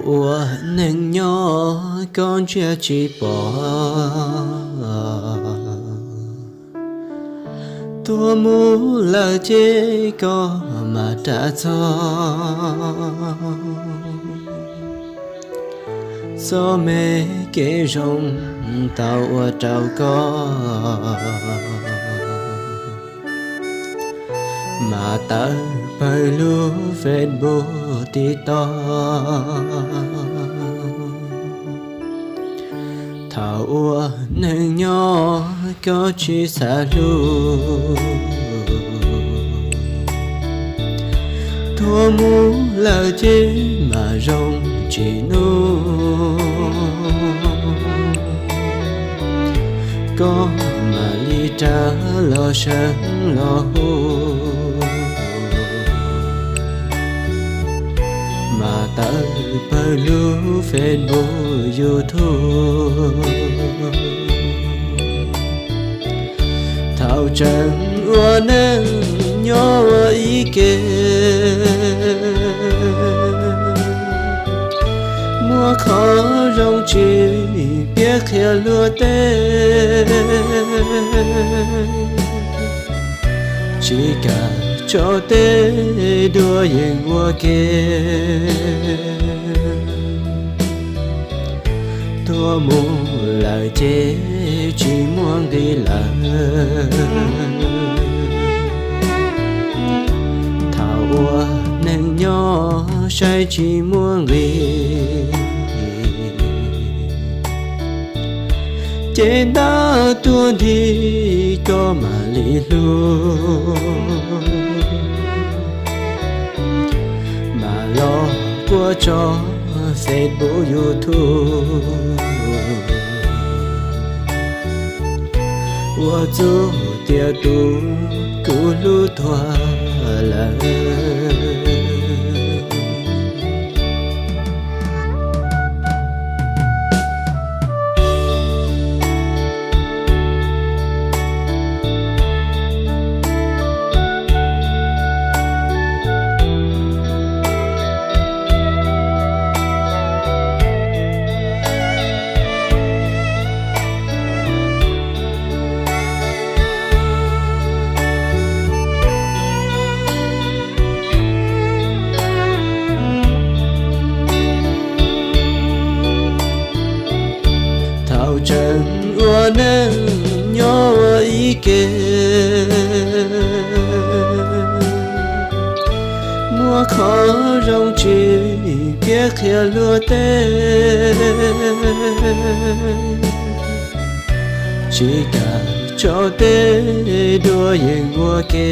Ua neej nyob koj ntsia tsis pom, tuag mus lawm ces koj mam rov txog. Txoj me kev zoo tau ua rau koj mam tawm pawg lub Facebook TikTok. Thaum ua neej nyob koj tsis xav hlub, tuag mus lawm ces mam zoo tsis hnub, koj mam li rov los seev los hu, mam tawm pawg lub Facebook YouTube. Thaum tseem ua neej nyob ua ib ke, muaj qhov zoo tsis piav qhia luag tej, tsis kam tso tej dua yeej ua ke. Tuag mus lawm ces tsis muaj nqis lawm, thaum ua neej nyob saib tsis muaj nqis, ces ntab tuag nthi koj mam li hlub, mam los quaj tso Facebook YouTube, ua txuj tias tus kuv hlub tuag lawm. Thaum tseem ua neej nyob ua ib ke, muaj qhov zoo tsis piav qhia luag tej, tsis kam tso tej dua yeej ua ke.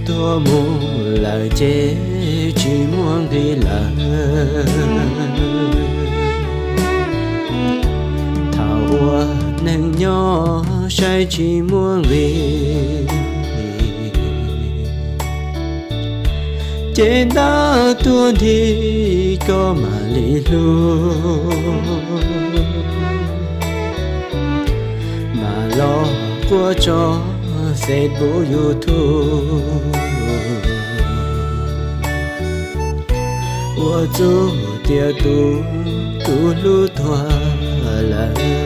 Tuag mus lawm ces tsis muaj nqis lawm, thaum ua neej nyob saib tsis muaj nqis, ces ntab tuag nthi koj mam li hlub, mam los quaj tso Facebook YouTube, ua txuj tias tus kuv hlub tuag lawm.